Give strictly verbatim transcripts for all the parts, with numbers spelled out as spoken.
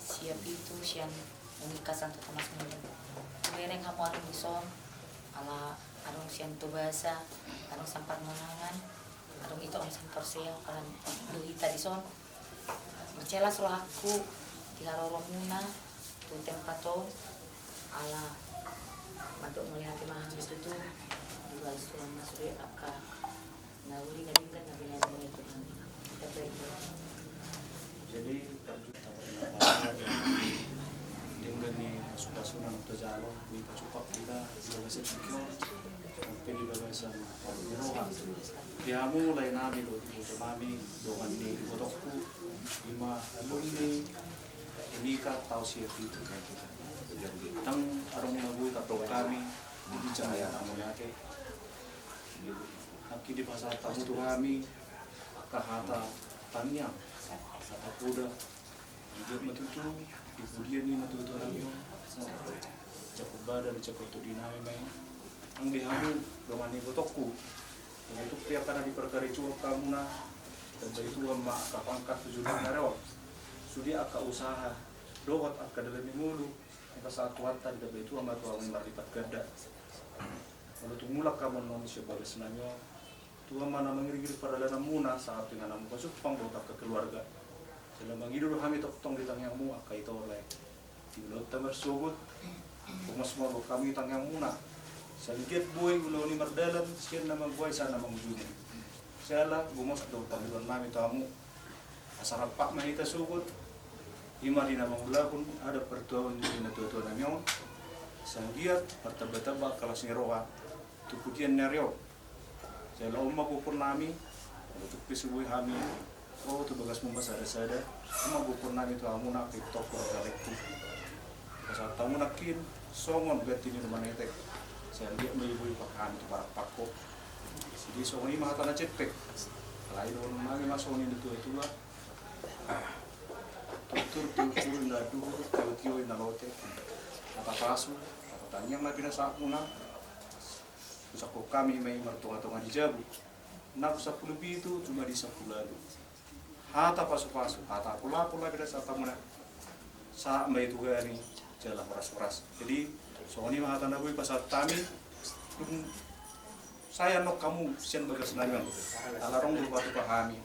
Sia pitu sian Unika Santo Tomas Munde. Hubereng hamu adong dison, ala adong sian Tobasa, adong sian Pamonangan, adong ito on sian Porsea, ala do hita dison. Marsilas rohangku di haroronmuna tu tempat on, ala mandok mauliate ma hami tutu, di bagasan Tuhan ma sude angka na uli na denggan na binahen muna i tu hami. Kita berdoa. Jadi, denggan ni pasupasu na tajalo, ni pasupak hita di bagasan tingki on, sampe di bagasan ni roha. Di hamu laenami dohot ibotonami, dongan ni ibotongku, ima alumni Unika taon sia pitu. Ndang adong na boi tardok hami di ginjang ni hata mauliate. Nangkin dipasahat hamu tu hami angka hata tangiang, hata poda. Di dia ma tutu, di pudian ni natuatua nami on, cakup badan, cakup tondi nami ma i. Nang di hamu dongan ni ibotongku, nunga tung pe angka na diparkarejohon hamuna, ditambai Tuhan ma angka pangkat tu joloan ni ari on. Sude angka usaha dohot angka dalan ni ngolu, dipasahat Tuhanta, ditambai Tuhan ma tu hamu i marlipat ganda. Molo tung mulak hamu annon sian bagas nami on, Tuhan ma na mangiringiring pardalananmuna sahat tu inganan muna, pajumpang dohot angka keluarga. Jala mangido do hami tongtong di tangiangmu angka ito lae. Di ulaonta marsogot, gomos ma dohot hami tangiangmuna. Sai anggiat boi ulaon i mardalan sian na mambuat sahat na mangujungi. Jala gomos dohot pangidoan nami tu hamu. Asa rap ma hita sogot, ima di na mangulahon adat partuaon ni natuatua nami on. Sai anggiat martambatamba angka las ni roha tu pudian ni ari on. Jala on ma gokhon nami, molo tung pe so boi hami ro tu bagasmu marsadasada, on ma gokhon nami tu hamuna angka itongku, angka laengku. Pasahat hamu nangkin songon ganti ni na manetek. Sai anggiat ma i boi pasahat hami tu parampakko. Jadi songon i ma hata na jempek. Alai dohonon nami ma songon i na tuatua: Turtur tu puri na duhur, tiotio na lote. Hata pasu, hata tangiang na pinasahatmuna, husangkop hami ma i martongatonga di jabu. Nang sampulu pitu jumadi sampulu ualu. Hata pasupasu, hata apulapul na pinasahat hamuna, sahat ma i tu hami jala horas-horas. Jadi songon i ma hata na boi pasahat hami. Dung sae annon hamu sian bagas nami on, ala adong do hupatupa hami.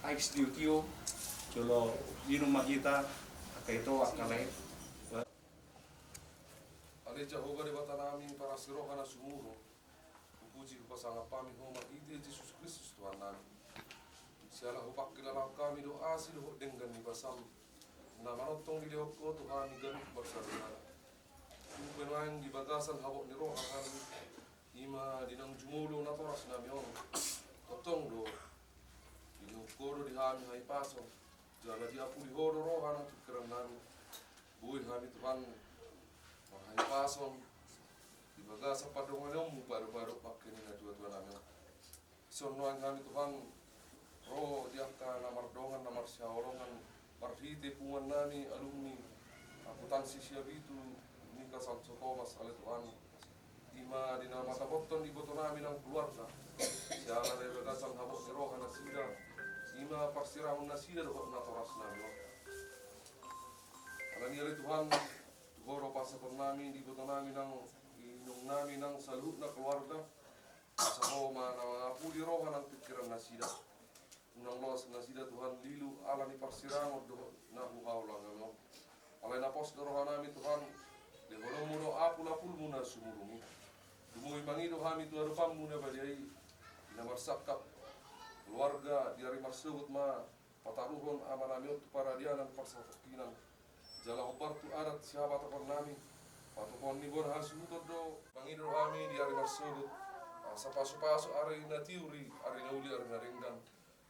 Aek sitiotio, jolo minum ma hita, angka ito, angka lae. Ale Jahowa Debata nami, parasi roha na sumurung, hupuji hupasangap hami Ho marhite Jesus Kristus Tuhan nami. Siala hupangkilalahon hami do asi dohot denggan ni basam na manongtong dilehon Ho tu hami ganup marsadasada. Umpe nuaeng di bagasan habot ni roha hami, ima di naung jumolo natoras nami on, tongtong do dilehon Ho do di hami hahipason, jala diapuli Ho do roha nang pingkiran nami. Boi hami Tuhan marhahipason di bagasan pandonganionmu, padopadok bangke ni natuatua nami on. Dison nuaeng hami Tuhan ro di angka na mardongan na marsihaholongan marhite punguan nami alumni Akuntansi Sia Pitu Unika Santo Tomas, ale Tuhan. Ima di na matabothon iboto nami nang keluarga, siala na di bagasan habot ni roha nasida, ima parsirahon nasida dohot natoras nami on. Alani i ale Tuhan, tu Ho do pasahaton nami di iboto nami nang inong nami nang saluhutna keluarga. Asa Ho ma na mangapuli roha nang pingkiran nasida. Unang loas nasida Tuhan lilu ala ni parsirangon dohot na huhaholongi on. Alai na pos do roha nami Tuhan, lehononmu do apulapulmu na sumurung i. Dumoi mangido hami tu adopanmu na badia i, di na marsangkap keluarga di ari marsogot ma pataruhon ama nami on tu paradianan parsatongkinan. Jala hombar tu adat sihabatahon nami, patupaon ni bona hasuhuton do. Mangido hami di ari marsogot, asa pasupasu ari na tiur i, ari na uli, ari na denggan.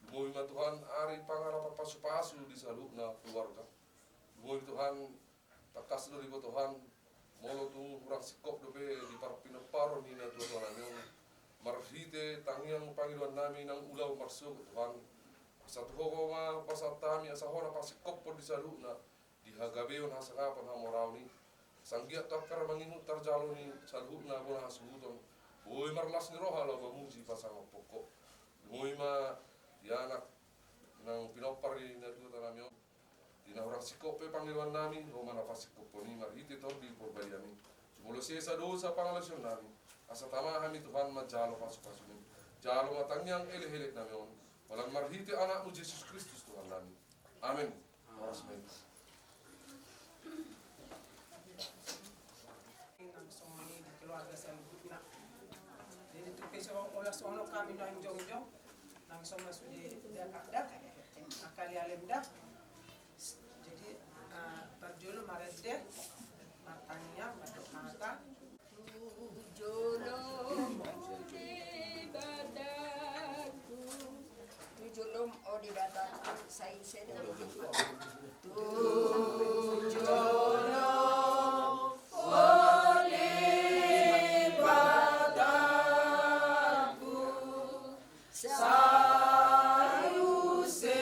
Dumoi ma Tuhan ari pangalapan pasupasu di saluhutna keluarga. Dumoi Tuhan, tangkas do diboto Tuhan, molo tung hurang singkop dope di parpinomparon ni natuatua nami on, marhite tangiang pangidoan nami nang ulaon marsogot Tuhan. Asa tu Ho ma pasahat hami, asa Ho na pasingkophon di saluhutna di hagabeon, hasangapon, hamoraon i. Asa anggiat tu angka na mangihut tarjalo ni saluhutna bona hasuhuton, boi marlas ni roha laho mamuji pasangaphon Ho. Dumoi ma di anak nang pinompar ni natuatua nami on. Di na hurang singkop pe pangidoan nami, Ho ma na pasingkophon i marhite Tondi Parbadia i. Jumolo sesa dosa pangalaosion nami, asa tama hami Tuhan manjalo pasupasu nami. Jalo ma tangiang elekelek nami on, holan marhite Anakmu Jesus Kristus Tuhan nami. Amen. Horas ma i. Nang songon i di keluarga saluhutna. Jadi tu pe so ola sono hami nang jongjong, nang songon sude dakdak, akali alem dak. Jadi, eh, parjolo marende, martangiang, mandok hata. Tu jolo, o Debataku. Tu jolo, o Debataku, sai sede. Tu jolo, o Debataku. Sai use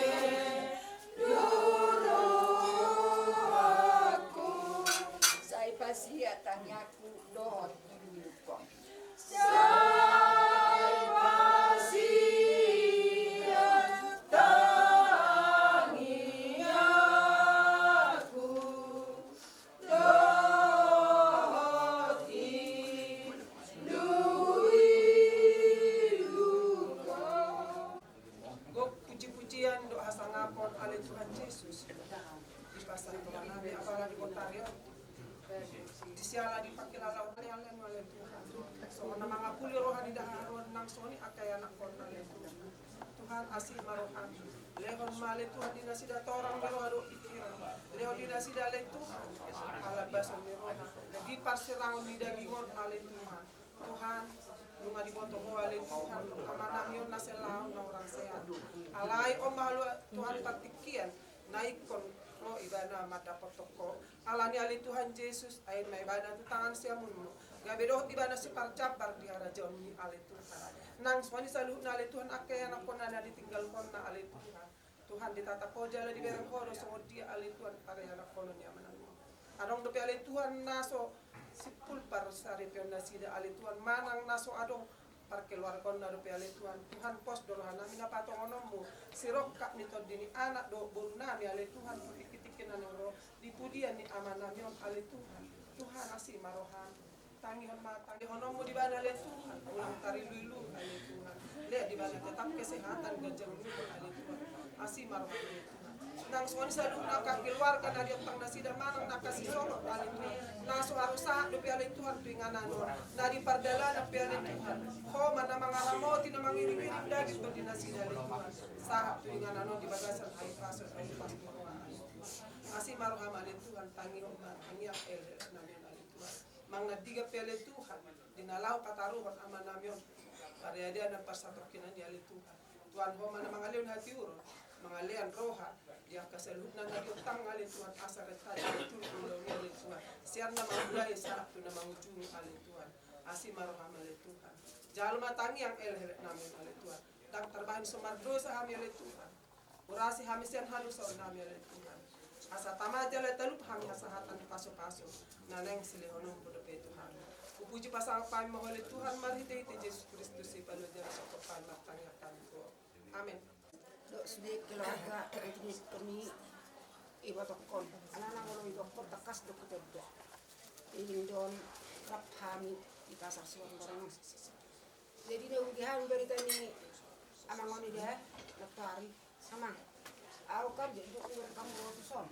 rohangku. Sai pasia tangiangku dohot di lukon. Sai pasia tangiangku. Dohot i lukon. Gok puji-pujian dohot hasangapon ale Tuhan Jesus. Dipasahat Tuhan nami apala di kota Riau. Disiala dipakilala ale Tuhan. Songon na mangapuli roha ni daharoan nang songon i angka ianakhon ale Tuhan. Tuhan, asi ma roham. Lehon ma ale Tuhan di nasida torang ni roha dohot pikiran. Lehon di nasida ale Tuhan alambason ni rohana di parsirangon ni daging on ale Tuhan. Tuhan, nunga diboto Ho ale Tuhan amanami on na selaon na hurang sehat. Alai on ma haluaon Tuhan partingkian na ingkon ro ibana mandapothon Ho. Alani ale Tuhan Jesus, ai ma ibana tu tangan siamunmu, gabe dohot ibana siparjambar di harajaonmi ale Tuhan. Nang songon i saluhutna ale Tuhan angka ianakhonna na ditinggalhonna ale Tuhan. Tuhan, ditatap Ho jala dibereng Ho do songon dia ale Tuhan parianakhonon ni amanami. Adong dope ale Tuhan na so simpul parsaripeon nasida ale Tuhan manang na so adong parkeluargaonna dope ale Tuhan. Tuhan, pos do rohanami na patongononmu sirongkap ni tondi ni anak dohot borunami ale Tuhan tu tingki-tingki na naeng ro di pudian ni amanami on ale Tuhan. Tuhan, asi ma roham. Tangihon ma tangihononmu di ibana ale Tuhan. Ulang tarilu-ilu ale Tuhan. Lehon di ibana tetap kesehatan ganjang umur ale Tuhan. Asi ma roham ale Tuhan. Nang songon i saluhutna angka keluarga na diontang nasida manang na angka sisolhot ale Tuhan. Na so haru sahat dope ale Tuhan tu inganan on. Na di pardalanan pe ale Tuhan. Ho ma na mangaramoti na mangiring-iring daging tondi nasida ale Tuhan. Sahat tu inganan on di bagasan hahipason hahipas ni roha ale Tuhan. Asi ma roham ale Tuhan, tangihon ma tangiang elekelek nami on ale Tuhan. Manang na diga pe ale Tuhan di na laho pataruhon amanami on pariadanan parsatongkinan i ale Tuhan. Tuhan, Ho ma na mangalehon hatiuron, mangalehon roha di angka saluhutna na diontang ale Tuhan, asa rentari ale Tuhan ulaon i ale Tuhan. Sian na mangulai sahat tu na mangujungi ale Tuhan. Asi ma roham ale Tuhan. Jalo ma tangiang elekelek nami on ale Tuhan. Ndang tarbahen so mardosa hami ale Tuhan. Urasi hami sian hadosaon nami ale Tuhan. Asa tama jala talup hami hasahatan pasu-pasu na naeng silehononmu dope tu hami. Hupuji pasangap hami ma Ho ale Tuhan marhite-hite Jesus Kristus Sipaluat jala songkop hami martangiang hami tu Ho. Amen. Dohot sude keluarga, tingki-tingki ibotohon. Alana molo ibotohon tangkas do hutanda. Iling do on rap hami di pasar suan barang. Jadi na uli hami berita ni amang on i da, nantoari. Amang, au kan jadi dok ni berita mu tu son.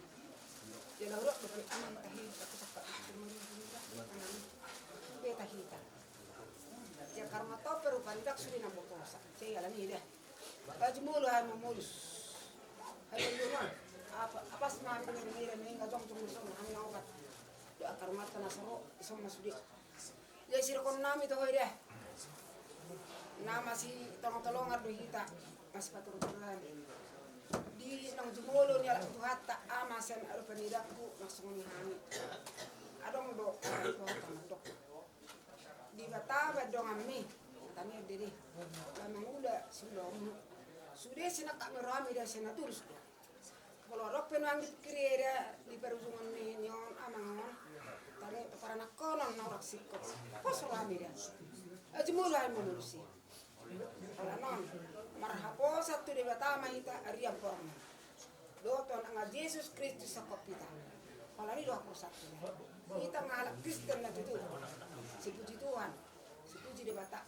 Jadi au dok berita amang tahi, aku sakit. Berita hita. Jadi karena tau perubahan dak sudah nampak kosa. Jadi alani da. Baju mulu hai mamulus. Hai mamulus. Apa, apa semangat ini, ini, ini, nggak jong jong son, hanya obat. Doa karena tanah seru, son masudi. Jadi sirkon nami tu ho i da. Na masitolong-tolongan do hita, masipaturuturan. Di naung jumolo ni halak Tuhanta, ama sian adopan ni dangku, langsung ni hami. Adong do, Tuhanta mandok. Debata baen donganmi, tani dede. Ba mangula siulaonmu. Sude sinangkap ni rohami da sian na tulus do. Molo adong pe nuaeng dipikiri eda di parujungan ni, ni on amang on. Tadi paranakkonon na urang singkop. Pos rohami da. Aji mulu ai mamulusi. Ala non. Marhaposan tu Debata ma hita arian porong. Dohot nang Jesus Kristus sangkop hita. Holan i do haporseaonta. Hita nunga halak Kristen na tutu. Sipuji Tuhan, sipuji Debata.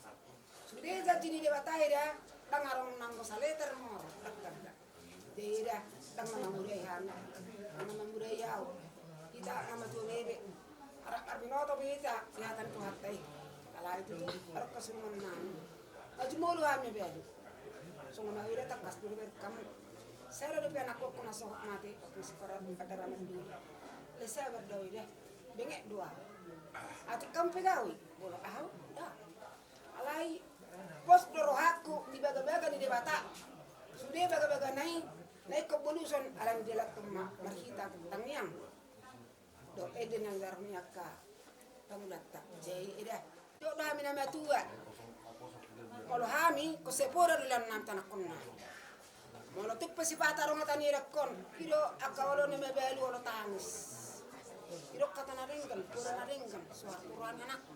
Sude janji ni Debata i da, ndang adong nanggo saleter moro. Jadi da, ndang na mamudai hami, ndang na mamudai ahu. Hita na matua bebe. Arap marbinoto be hita di hata ni Tuhanta i. Alai tutu adong hasurungan nami. Na jumolo hami balu. Songon na huida tangkas do dibereng hamu. Sada dope anakkonku na sohot mate, waktu sekolah di Padaraman dulu. Alai sabar do au i da. Benget do ahu. Atik hamu pe gawi, molo ahu da. Alai pos do rohangku di bagabaga ni Debata. Sude bagabagana i na ingkon boluson, alani dialap ma marhite tangiang. Dohot ende na nidok ni angka pangulanta. Jadi i da, didok do hami na matua. Molo hami, ingkon sai poda do ilalaonnami tu anakkonna. Molo tung pe sipata adong hata ni edakkon, i do angka olo ni mabalu olo tangis. Didok hata na denggan, poda na denggan, suhat tu roha ni anakkon.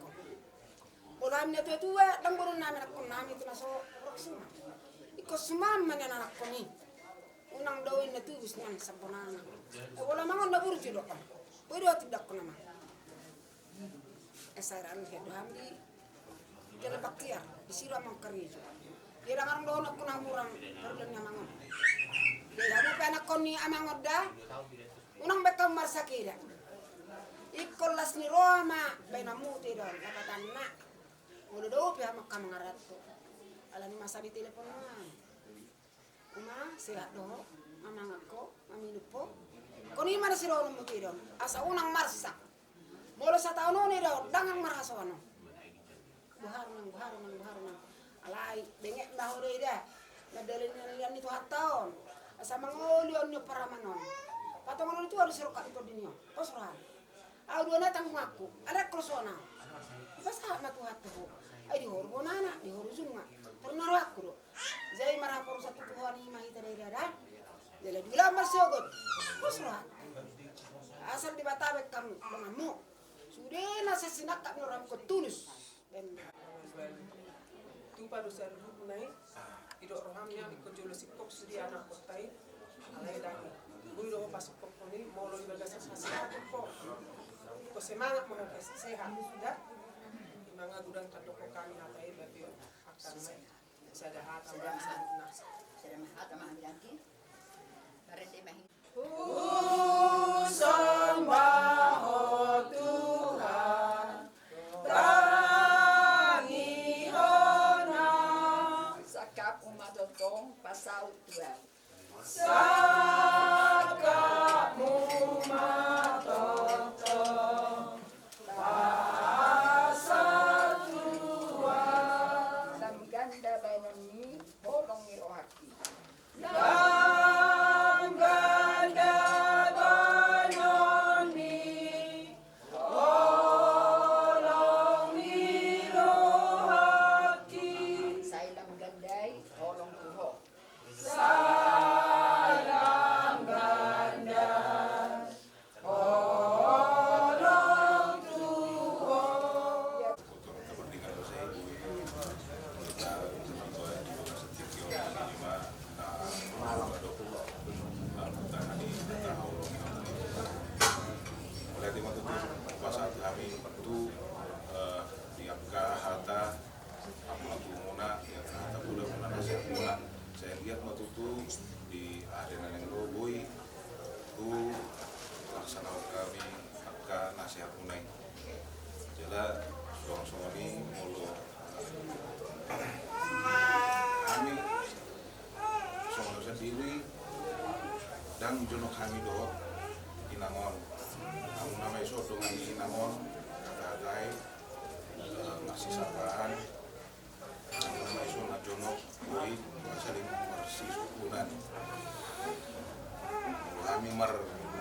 Molo hami na tuatua, ndang boanonnami anakkonnami tu na so ro suman. Ingkon suman ma nian anakkon i. Unang dao i na tubus nian sambonana. Molo amang on na burju do. Boi do tindakkon amang. Esa iran he do hami di Jalan Baktiar, disi do amang karejo. Ia ndang adong dohononku na hurang parula ni amang on. Jadi hamu pe anakkon ni amang on da. Unang baen hamu marsak i da. Ingkon las ni roha ma baenonmu tu i da on, lapatanna. Molo dao pe hamu angka mangaranto. Alani masa ditelepon ma. Uma, sehat do ho? Mamangan ho? Maminum ho? Ingkon i ma na sidohononmu tu i da on. Asa unang marsak. Molo sataon on i da on, ndang marhasoan on. Boha ro nang, boha ro nang, boha ro nang. Alai, benget ma ho do i da. Na dalan ni, dalan ni Tuhanta on. Asa mangoli on ni on paraman on. Patongon on tu ahu do sirongkap ni tondi ni on. Pos roham. Ahu do na tanggunganku. Alai angkon so na. Pasahat ma Tuhanta ho. Ai di ho do bonana, di ho do ujungna. Tor na rohangku do. Jadi marhaporusan tu Tuhan i ma hita da i da da. Jadi dula marsogot. Pos roha. Asal Debata baen hamu donganmu. Sude na sai sinangkap ni roham ingkon tulus. Tupa do saluhutna i. Didok roham nian ingkon jolo singkop sude anakkonta i. Alai ndang i. Boi do ho pasingkophon i molo di bagasan hasehatan ho. Ingkon semangat ma ho, sehat da. Ima nga godang tandok hami hata i, bapi on. Angka na i. Sada hata ma saluhutna. Sada hata ma hami dangki. Husomba ho Tuhan, tangihon ma. Sangkapmu ma tongtong pasaut tu ahu. Sangkapmu ma tongtong pasaut tu ahu. Lam ganda baenon ni holong ni rohangki. Lam ganda baenon ni holong ni rohangki. Sai lam ganda i holong tu ho. Sai lam ganda. Mauliate ma tutu pasahat hami tu, eh, di angka hata, apa tu muna, di angka hata poda muna, nasihat muna. Sai liat ma tutu di aha na naeng ro boi tu laksanahon hami angka nasihat muna i. Jala songon i molo hami songon sandiri ndang jonok hami dohot inang on. Hamu nama i so dongan ni inang on, hata-hata i, eh, marsisapaan. Hamu nama i so na jonok boi, saling marsisuhunan. Hami mar,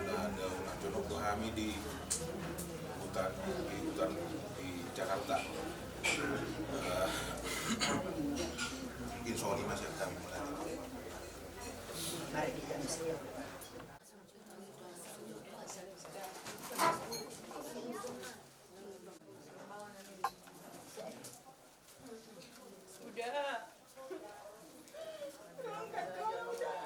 na, na, na jonok do hami di hutan, di hutan di Jakarta. Eh, mungkin songon i ma sian hami. Udah. Udah.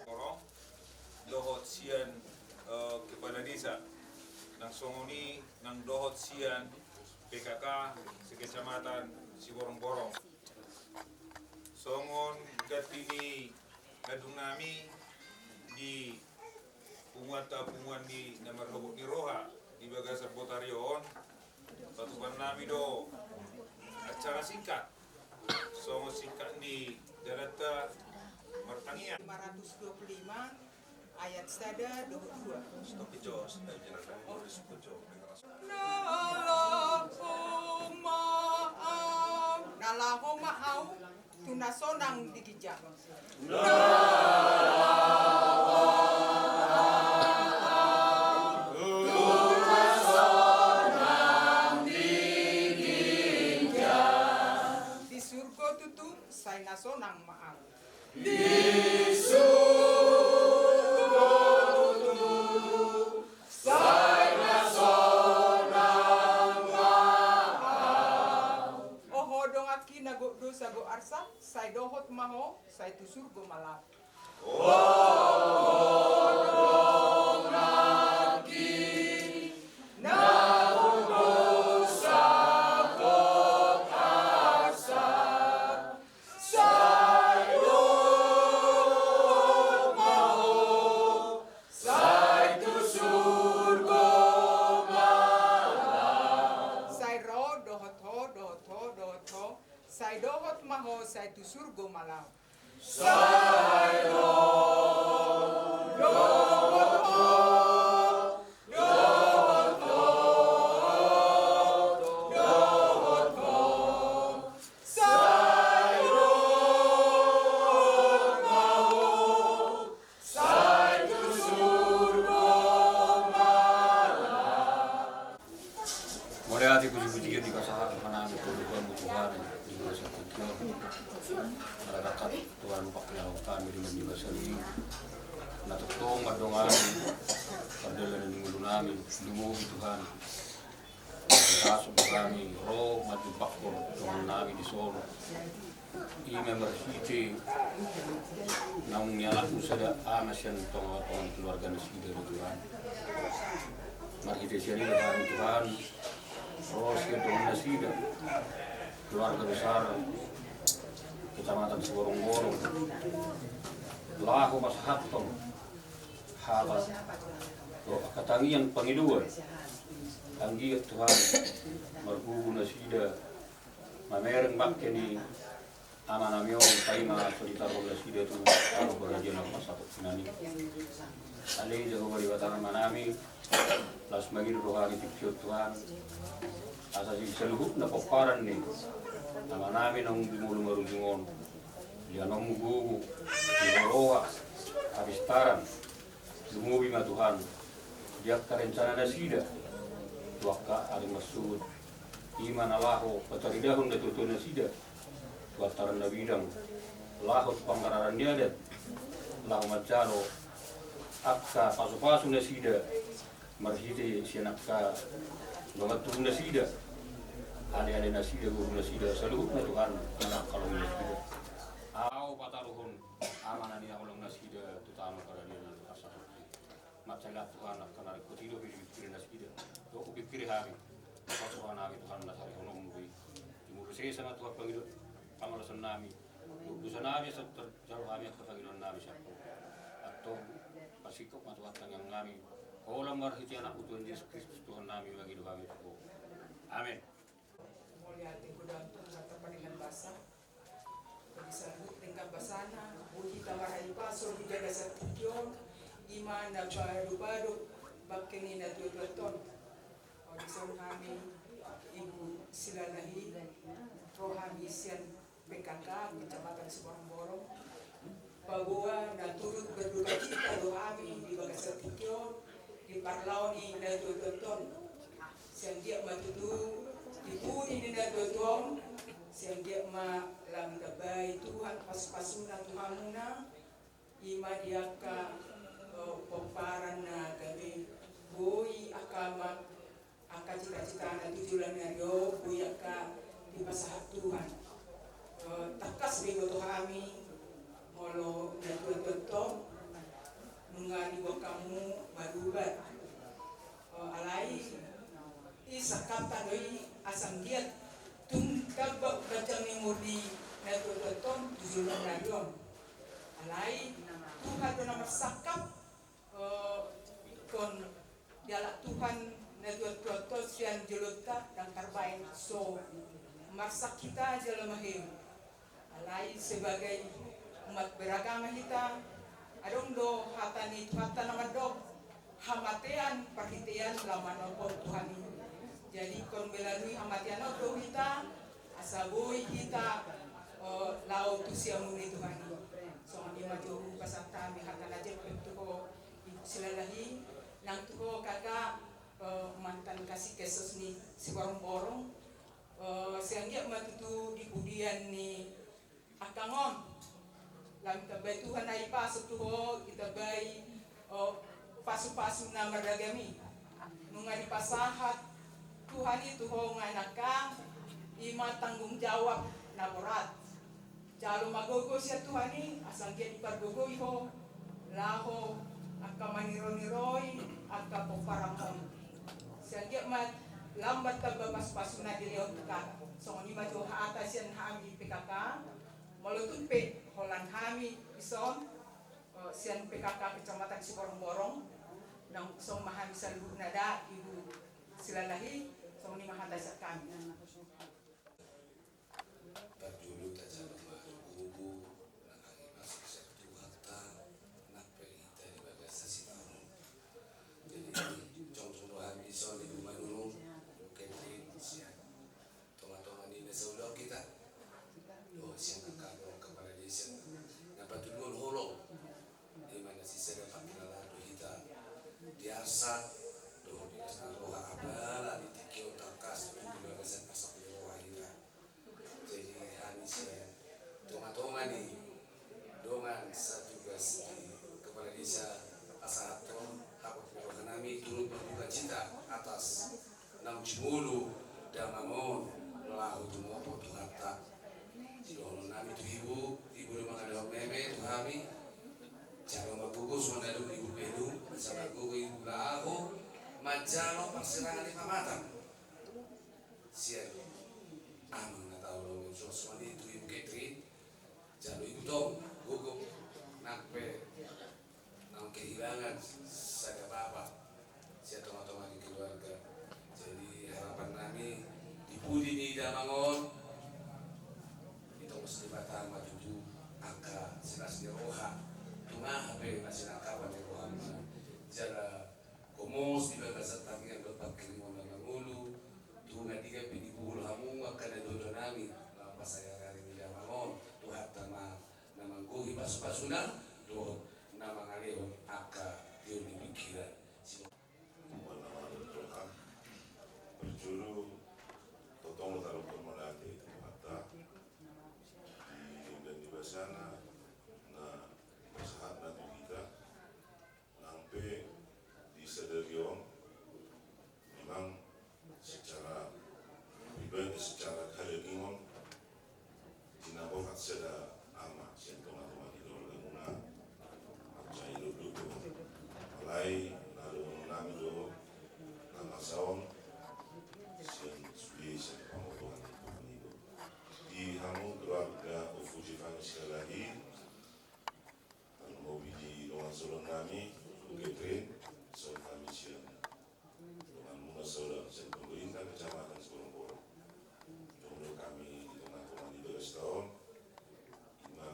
Borong, dohot sian, eh, kepala desa, nang songon i nang dohot sian P K K sekecamatan Siborongborong. Songon ganti ni handung nami di punguanta, punguan ni na marhobot ni roha di bagasan botari on, patupaon nami do acara singkat. Songon singkat ni dalanta martangiang. Lima ratus dua puluh lima, ayat sada dohot dua. Stop, Jos. Na laho ma au. Na laho ma au tu na sonang di ginjang. Di surgo tutu, sai na sonang ma au. Di surgo tutu, sai na sonang ma au. Oho donganki na gok dosa gok arsak, sai dohot ma ho, sai tu surgo ma laho. Oho donganki na gok dosa gok arsak, sai dohot ma ho, sai tu surgo ma laho. Sai ro dohot ho, dohot ho, dohot ho, sai dohot ma ho, sai tu surgo ma laho. Sai ro dohot ho, dohot ho, dohot ho, sai dohot ma ho, sai tu surgo ma laho. Mauliate, puji-pujian dipasahat ma hami tu Tuhan, Tuhan di bagasan tingki on. Marangkat Tuhan, pakkilaho hami di bagasan i. Na tongtong mandongani pardalanan ni ngolu nami, lumobi Tuhan. Langsung hami ro manjumpangkon dongan nami di son. Ima marhite naung nialap sada ama sian tonga-tonga keluarga nasida do Tuhan. Marhite sian i hami Tuhan ro sian dongan nasida, keluarga besar Kecamatan Siborongborong, laho pasahathon hata dohot angka tangiang pangidoan. Anggiat Tuhan margogo nasida mamereng bangke ni ama nami on, paima so ditaruhon nasida tu tano paradian na parsatongkinan i. Ale Jahowa Debata Ama nami, laos mangido do hami tingki on Tuhan, asa di saluhutna pomparan ni ama nami naung di ngolu marujung on, leanonmu gogo, di roha, hapistaran, lumobi ma Tuhan di angka rencana nasida tu angka ari marsogot. Ima na laho pataridahon natuatua nasida tu antaran na bidang, laho tu panggararan ni adat, laho manjalo angka pasupasu nasida marhite sian angka dongan tubu nasida, aleale nasida, guru nasida, saluhutna Tuhan anak angka lomo nasida. Ahu pataruhon ama na nihaholongan nasida tu tano paradian na parsatongkinan i. Mansai Tuhan, angka na ringkot i do hupingkiri nasida, dohot hupingkiri hami. Pasahat hami Tuhan na sarihononmu do i. Timu do sesa ma Tuhan pangido pamalasan nami, dosa nami asa tarjalo hami angka pangidoan nami sian Ho. Antong parsingkop ma Tuhan tangiang nami, holan marhite Anakmu Tuhan Jesus Kristus Tuhan nami mangido hami tu Ho. Amen. Mauliate godang tu hata pardenggan basa. Di saluhut denggan basana boi hita marhahipason di bagasan tingki on, ima na padopadop bangke ni natuatuanta on. Dison hami Ibu Silalahi, ro hami sian P K K Kecamatan Siborongborong. Paboa na turut berdukacita do hami di bagasan tingki on di parlao ni natuatuanta on. Sai anggiat ma tutu di pudi ni natuatuanta on, sai anggiat ma lam ditambai Tuhan pasupasuna tu hamuna, ima di angka, eh, pomparan na gabe boi angka ma angka citacitana tu joloan ni ari on boi angka dipasahat Tuhan. Eh, tangkas do diboto hami Molo natuatua on nunga diboan hamu marubat. Eh, alai i sangkapta do i, asa anggiat tung tamba ganjang ni umur ni natuatua on tu joloan ni ari on. Alai Tuhan do na marsangkap. Eh, ingkon dialap Tuhan natuatua on sian jolonta, ndang tarbaen, so marsak hita jala maheu. Alai sebagai umat beragama hita, adong do hata ni Tuhanta na mandok, hamatean parhitean laho manopot Tuhan i. Jadi ingkon melalui hamatean on do hita asa boi hita, eh, laho tu siamun ni Tuhan i. Songon i ma jo hupasahat hami hata na jempek tu ho, Ibu Silalahi, nang tu ho kakak, eh, mantan Kasikessos ni Siborongborong. Eh, sai anggiat ma tutu di pudian ni angka on lam ditambai Tuhan, ai pasu tu ho, ditambai, eh, pasupasu na marragam i. Nunga dipasahat Tuhan i tu ho nunga nangka, i ma tanggung jawab na borat. Jalo ma gogo sian Tuhan i asa anggiat dipargogoi ho laho angka manironiroi angka pomparanmon. Sai anggiat ma lam martamba pasupasuna dilehon Tuhan. Songon i ma jo hata sian hami P K K. Molo tung pe holan hami dison, eh, sian P K K Kecamatan Siborongborong, nang songon ma hami saluhutna da, Ibu Silalahi, songon i ma hata sian hami. Parjolo tajalo ma gogo nang angka na sian Tuhanta, nang pe hita di bagasan sitaonon. Jadi jongjong do hami dison di rumah dulu, mungkin sian tongatonga ni na saulaon hita. Dohot sian angka kepala desa na patuluhon holong. Di mana sisada pangkilalaan do hita di arsak dohot di arsak ni roha, apala di tingki on tangkas tu di bagasan arsak ni roha hita. Jadi hami sian tongatonga ni dongan satugas di kepala desa pasahathon hapot ni roha nami turut berduka cita atas naung jumolo damang on laho tumopot Tuhanta. Sidohonon nami tu ibu, ibu do mangalehon meme tu hami. Jalo ma gogo songon na nidok ni ibu Pedung, asa margogo ibu laho manjalo parsirangan ni pamatang sian amang na tau do, songon i tu ibu Catherine. Jalo ibu tong gogo, nang pe naung kehilangan sada bapa sian tongatonga ni keluarga. Jadi harapan nami di pudi ni damang on, ditongos Debata ma tutu angka silas ni roha, tung aha pe na sinangkapan ni roha, jala gomos di bagasan tangiang dohot pangkirimon na mangolu, tung na diga pe diboan hamu angka na dodo nami, na pasayari ari ni damang on, Tuhanta ma na manggohi pasupasuna dohot na mangalehon angka tio ni pingkiran. Parjolo tongtong do taruhon mauliate tu Tuhanta di denggan ni basana na pasahatna tu hita. Nang pe di sadari on memang secara pribadi, secara kadagingon, di na borhat sada ama sian tongatonga ni keluargamuna, mansai dukduk do. Alai na dohonon nami do na masa on sian sude sian pangotoan ni Tuhan i do. Di hamu keluarga Ompu Jefani Silalahi, tarlumobi di dongan saudara nami, Ibu Catherine, saudara nami sian donganmuna saudara sian pemerintah kecamatan Siborongborong. Jongjong hami di tongatonga ni bagas taon, ima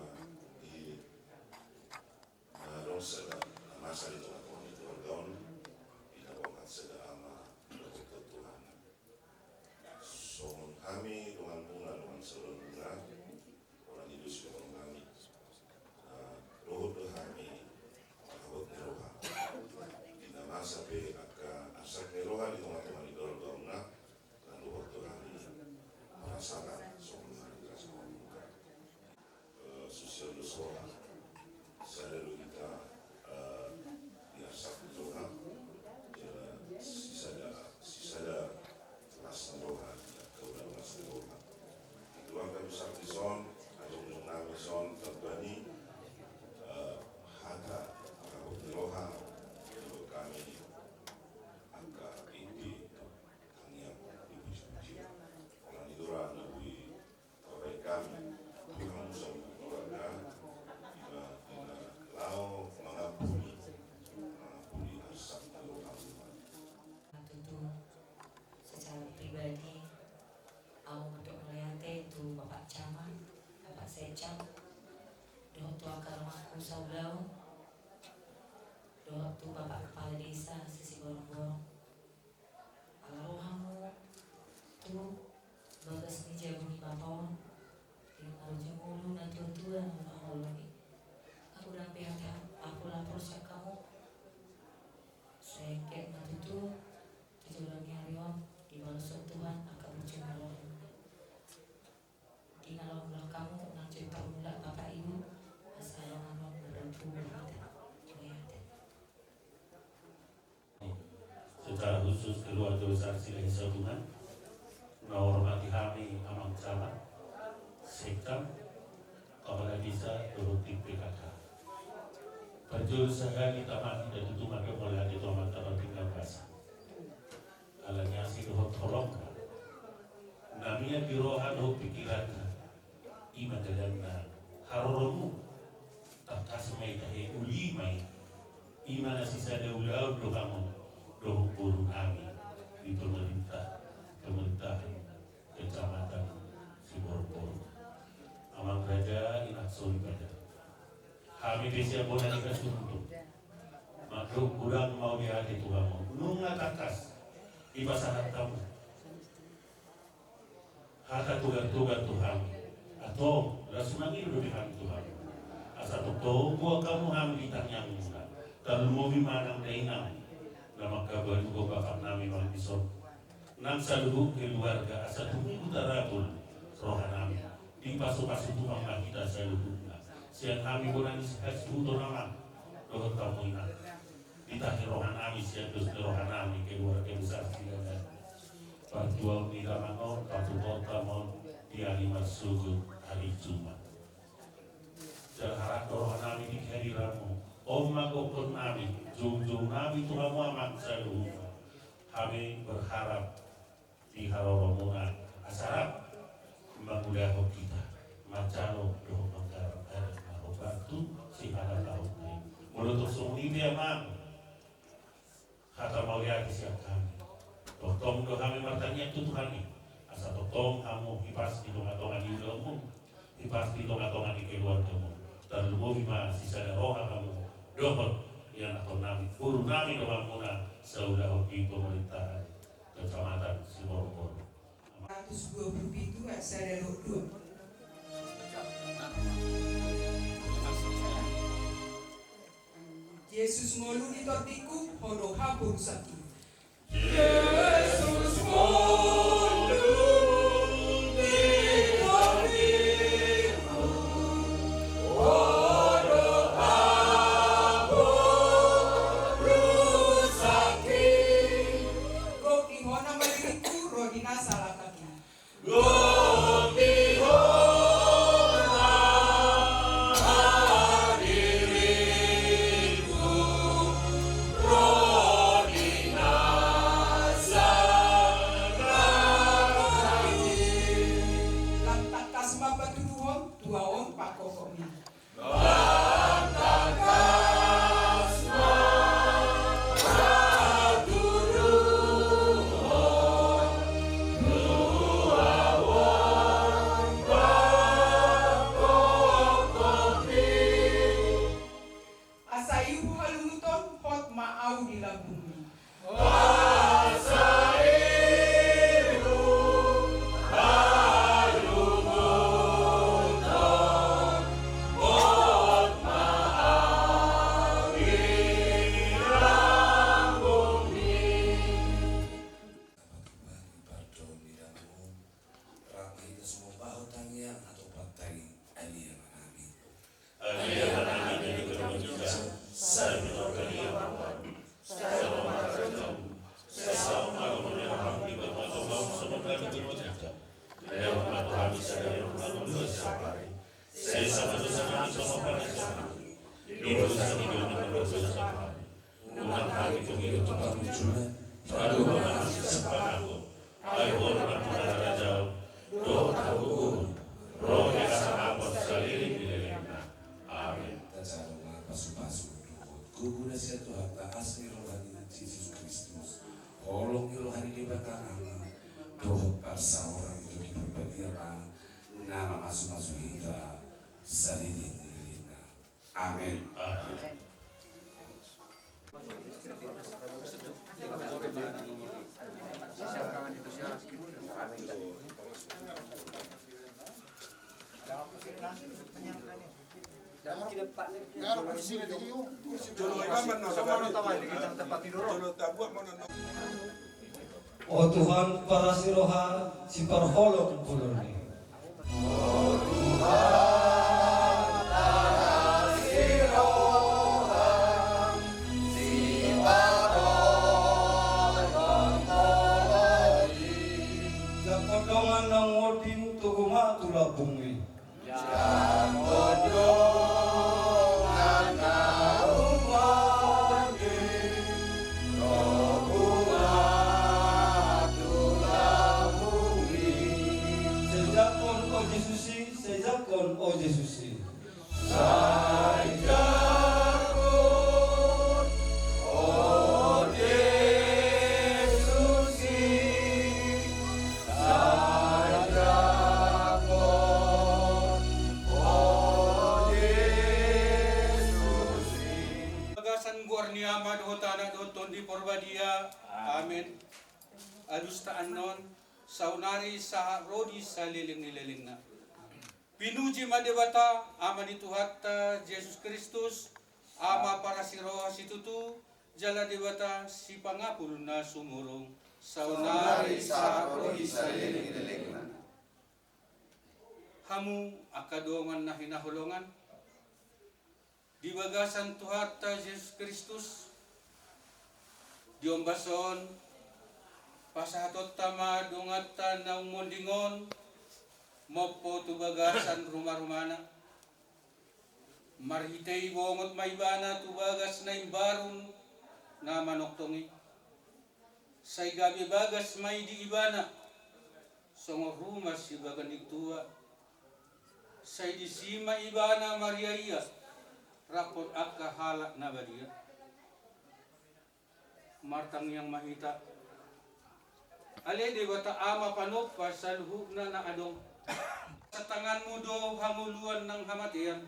di na adong sada na masa di tongatonga ni keluarga on, di na borhat sada ama, di na borhat Tuhan. Songon hami donganmuna, dongan saudara muna, holan i do sidohonon nami. Na dohot do hami marhabot ni roha. Di na masa pe angka arsak ni roha di tongatonga ni keluargamuna, na dohot do hami marasakan songon na dirasa hamu. Eh, sosial do songon sada do hita, eh, di tu Bapak Kepala Desa se-Siborongborong. Ala ro hamu tu bagas ni jabu ni Bapa on, di na ro jumolo na tuatua na mangoloi. Ahu ndang pe hata apul-apul sian hamu. Sai anggiat ma tutu di joloan ni ari on dibalos Tuhan angka burju ni roha. Di na laho mulak hamu, nang joi parmula Bapak Ibu, asa laho hamu mardampingan hita. Mauliate. Secara khusus keluarga besar Silahisabungan, na hormati hami Amang Camat, Sekam, Kepala Desa, dohot tim P K K. Parjolo sahali tama hita tutu mandok mauliate tu Amanta Parpinggan Basa. Alani asi dohot holongna na mian di roha dohot pingkiranta, i ma dalanna haroromu. Tangkas ma i tahe, uli ma i. I ma na sisada ulaon do hamu dohot boru nami di pemerintah, pemerintahan Kecamatan Siborongborong. Amang raja, inang soripada. Hami pe sian bona ni hasuhuton mandok godang mauliate tu hamu. Nunga tangkas dipasahat hamu hata togar-togar tu hami. Antong las mangido dope hami tu hamu, asa tongtong boan hamu hami di tangiangmuna. Tarlumobi ma nang dainang na mangkabaluhon bapak nami Amang Dison, nang saluhut keluarga, asa tumimbo tarabul roha nami. Dipasu-pasu Tuhan ma hita saluhutna. Sian hami bona ni hasuhuton, Amang, dohot hamu, Inang, ditahi roha nami sian dos ni roha nami keluarga besar Silahisabungan. Parjuangan ni damang on, patupaonta ma on di ari marsogot, ari Jumat. Jala harap do roha nami di hadiranmu. On ma gokhon nami, joujou nami tu hamu, Amang, saluhutna. Hami berharap di haroromuna asa rap mangulahon hita, manjalo dohot manggarar adat na hombar tu sihalatahononta i. Molo tung songon i pe, Amang, hata mauliate sian hami. Tongtong do hami martangiang tu Tuhan i, asa tongtong hamu hipas di tonga-tonga ni ulaonmu, hipas di tonga-tonga ni keluargamu. Tarlumobi ma sisada roha hamu dohot ianakhon nami, boru nami dohot hamuna saulahon di pemerintahan Kecamatan Siborongborong. Seratus dua puluh pitu ayat sada dohot dua. Jesus ngolu di tondingku, Ho do haporusanku. Jesus ngolu di tondingku, Ho do haporusanki. Gok di Ho nama diringku, ro di na salangkangki. Gok di Ho nama diringku, ro di na salangkangki. Lam tangkas ma patuduhon tua on pangkokokmi. Lam tangkas ma patuduhon tua on pangkokokmi. Asa ihut halunguton, hot ma ahu di lambungmi. Asa ihut halunguton, hot ma ahu di lambungmi. Patuduhon ni pardon ni damang on, rap ma hita sumambahon tangiang hatopanta i, ale Ama nami. Ale Ama nami na di banua ginjang, sai pintor ma tangiangmu, sai ro ma harajaon, sai saut ma hatamu, songon na di banua ginjang. Lehon ma tu hami sadari on hangoluan siapari. Sesa ma dosa nami songon panesanna hami di dosa ni na mangaluhon dosa tu hami. Unang hami togihon tu pangunjunan, jala ma hami sian pangago. Ai Ho do nampuna harajaon dohot hagogoon, ro di hasangapon saleleng ni lelengna. Amen. Tajalo ma pasupasu dohot gogo na sian Tuhanta, asi ni roha ni Jesus Kristus, holong ni roha ni Debata Ama, dohot parsaoran ni Tondi Parbadia ma na mamasumasu hita saleleng ni lelengna. Amen. Amen. O Tuhan parasi roha, siparholong bolon i. Jangkon dongan na munding, togu ma tu lambung i. Sai jangkon, o Jesus i, sai jangkon, o Jesus i. Bagasan goar ni Ama dohot Anak dohot Tondi Porbadia. Amen. Alusta annon, saonari sahat ro di saleleng ni lelengna. Pinuji ma Debata, Ama ni Tuhanta Jesus Kristus, Ama parasi roha situtu, jala Debata sipangapul na sumurung, saonari sahat ro di saleleng ni lelengna. Hamu angka dongan na hinaholongan, di bagasan Tuhanta Jesus Kristus, di ombas on, pasahatonta ma donganta naung monding on, mompo tu bagasan ruma-rumana. Marhite i bongot ma ibana tu bagas na imbaru na manongtong i. Sai gabe bagas ma i di ibana, songon ruma sibaga ni tua. Sai disi ma ibana mariaia, rap dohot angka halak na badia. Martangiang ma hita. Ale Debata Ama panompa saluhutna na adong. Tanganmu do hangoluan nang hamatean.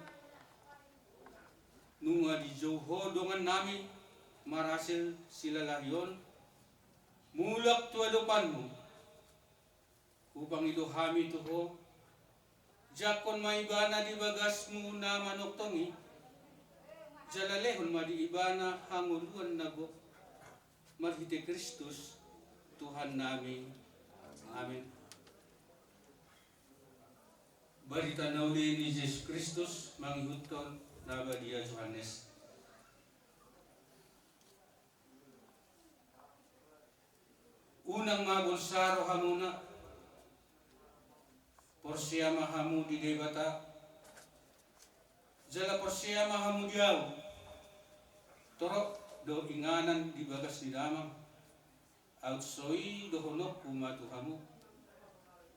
Nunga dijou Ho dongannami marhasil silalahi on, mulak tu adopanmu. Hupangido hami tu Ho, jangkon ma ibana di bagasmu na manongtong i, jala lehon ma di ibana hangoluan na gok, marhite Kristus Tuhannami. Amen. Barita na uli ni Jesus Kristus mangihuthon na badia Johannes. Unang ma bolsa rohamuna, porsea ma hamu di Debata, jala porsea ma hamu di ahu. Torop do inganan di bagas ni Damang, aut so i dohononku ma tu hamu.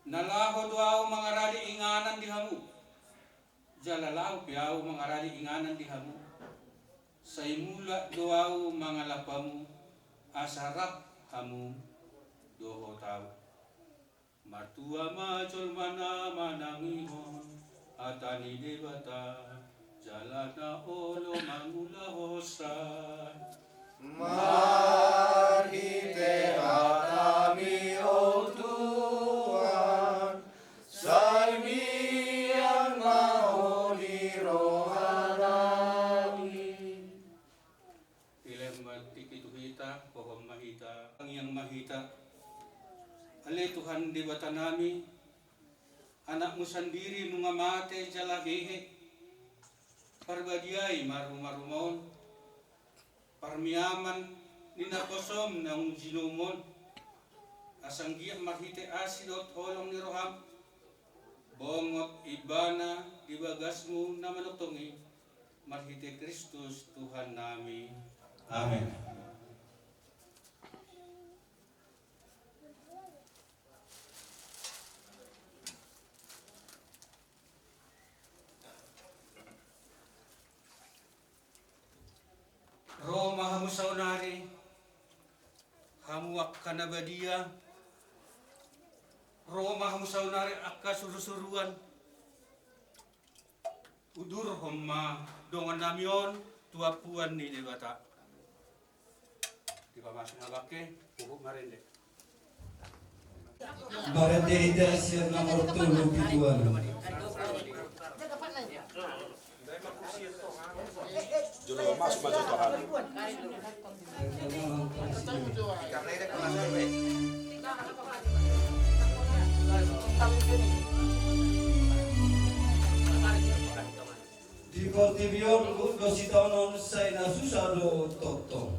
Na laho do ahu mangarade inganan di hamu, jala laho pe ahu mangarade inganan di hamu. Sai mulak do ahu mangalap hamu, asa rap hamu dohot ahu. Martua ma jolma na manangihon hata ni Debata, jala na olo mangulahon. Marhite hatami, o Tuhan, sai mian ma Ho di rohanami. Dilehon ma tingki tu hita, hohom ma hita, tangiang ma hita. Ale Tuhan Debatanami, Anakmu sandiri nunga mate jala hehe. Parbadiai ma ruma-ruma on, parmiaman ni naposom naung jinoum on, asa anggiat marhite asi dohot holong ni roham, bongot ibana di bagasmu na manongtong i, marhite Kristus Tuhannami. Amen. Ro ma hamu saonari, hamu angka na badia, ro ma hamu saonari angka suru-suruan, udurhon ma dongannami on tu ampuan ni Debata. Dipamasuk ma bangke, huhut marende. Marende hita sian nomor tolu pitu alu. Jolo masuk ma jo tu hami. Di portibi on, gok do sitaonon, sai na susa do tongtong.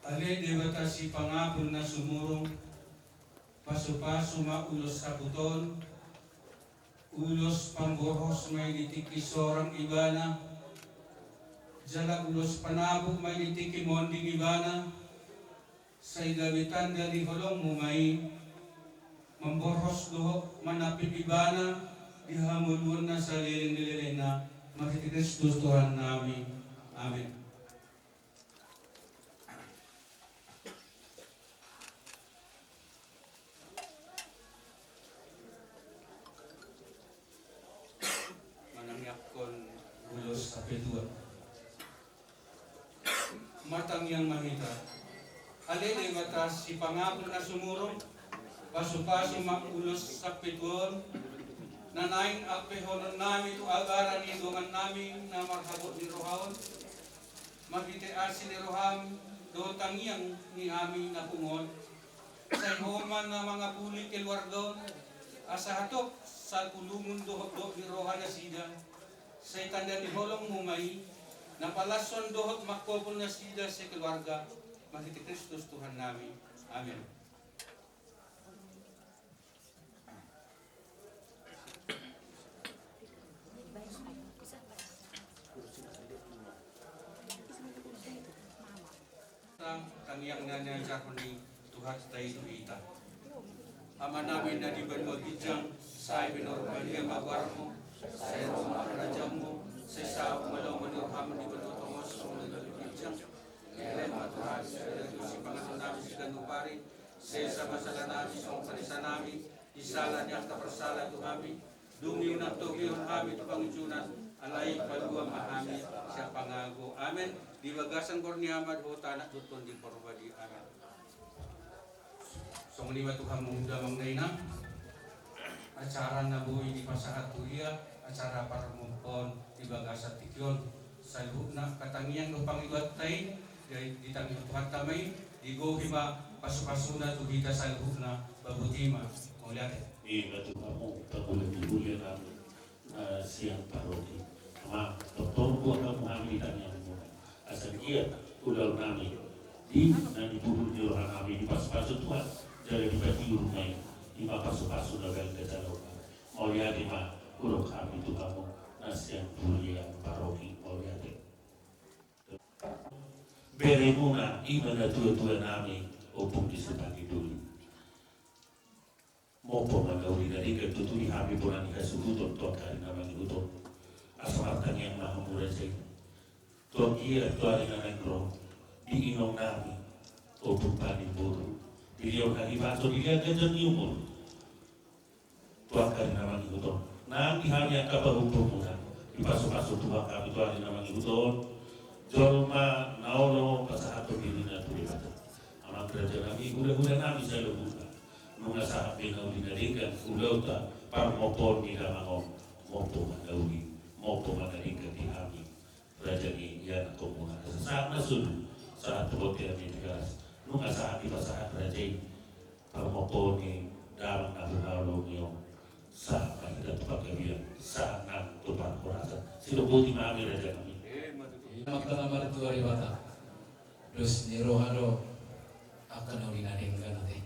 Ale Debata sipangapul na sumurung, pasupasu ma ulos saput on, ulos pamborhos ma i di tingki sorang ibana, jala ulos panabuk ma i di tingki monding ibana, sai gabe tanda ni holongmu ma i, mamborhos dohot manampip ibana di hangoluan na saleleng ni lelengna, marhite Kristus Tuhannami. Amen. Manangiangkon ulos sapetuan. Martangiang ma hita. Ale Debata sipangapul na sumurung, pasupasu ma ulos sapetuan on, na naeng ampehonon nami tu abara ni dongan nami na marhabot ni roha on, marhite asi ni roham dohot tangiang ni hami na pungu on. Sai Ho ma na mangapuli keluarga on, asa hatop sapulungun dohot dok ni roha nasida, sai tanda ni holongmu ma i, na palashon dohot mangkopol nasida sekeluarga, marhite Kristus Tuhannami. Amen. Tangiang na niajarhon ni Tuhanta i tu hita. Amanami na di banua ginjang, sai pinarbadia ma goarmu, sai ro ma harajaonmu, sai saut ma lomo ni roham di banua tonga on songon na di banua ginjang. Lehon ma tu hami sadari on sipanganon nami siganup ari, sesa ma sala nami songon panesanami di sala ni angka parsala tu hami, dung i unang togihon hami tu pangunjunan, alai palua ma hami sian pangago. Amen. Di bagasan goar ni Ama dohot Anak dohot Tondi Porbadia. Amen. Songon i ma tu hamu damang dainang, acara na boi dipasahat tu dia, acara parmompoon di bagasan tingki on. Saluhutna angka tangiang dohot pangidoanta i, ditangihon Tuhanta ma i, digohi ma pasupasuna tu hita saluhutna. Babotima. Mauliate. I ma tu hamu pangula ni huria nami na sian paroki. Ama, tortor boan hamu hami di tangiangmuna, asa anggiat ulaon nami di na nipurun ni roha nami dipasupasu Tuhan, jala dipatiur ma i, i ma pasupasu na baen hata ni Tuhan. Mauliate ma hudok hami tu hamu na sian huria paroki. Mauliate. Beremuna i ma natuatua nami, Ompung di Sipangiduli. Mompo ma na uli na denggan tutu di hami bona ni hasuhuton tu angka ari na mangihut on. Asa martangiang ma hamu raja i. Tu anggiat tu ari na naeng ro, di inong nami, Ompung Panimboru, dilehon hahipason, dilehon ganjang ni umur. Tu angka ari na mangihut on, nang di hami angka pahompumuna, dipasupasu Tuhan hami tu ari na mangihut on. Jolma na olo pasahathon dirina tu Debata. Amang raja nami, hulahula nami saluhutna. Nunga sahat be na uli na denggan ulaonta parmompoon ni damang on. Mompo ma na uli, mompo ma na denggan di hami raja ni ianakhonmuna. Asa sahat ma solu, sahat tu bontean ni Tigaras. Nunga sahat dipasahat raja i parmompoon ni damang na hinaholongi on. Sahat ma hita tu panggabean, sahat nang tu parhorasan. Sidok boti ma hami raja nami. Ima tana martua Debata. Dos ni roha do angka na uli na denggan ate.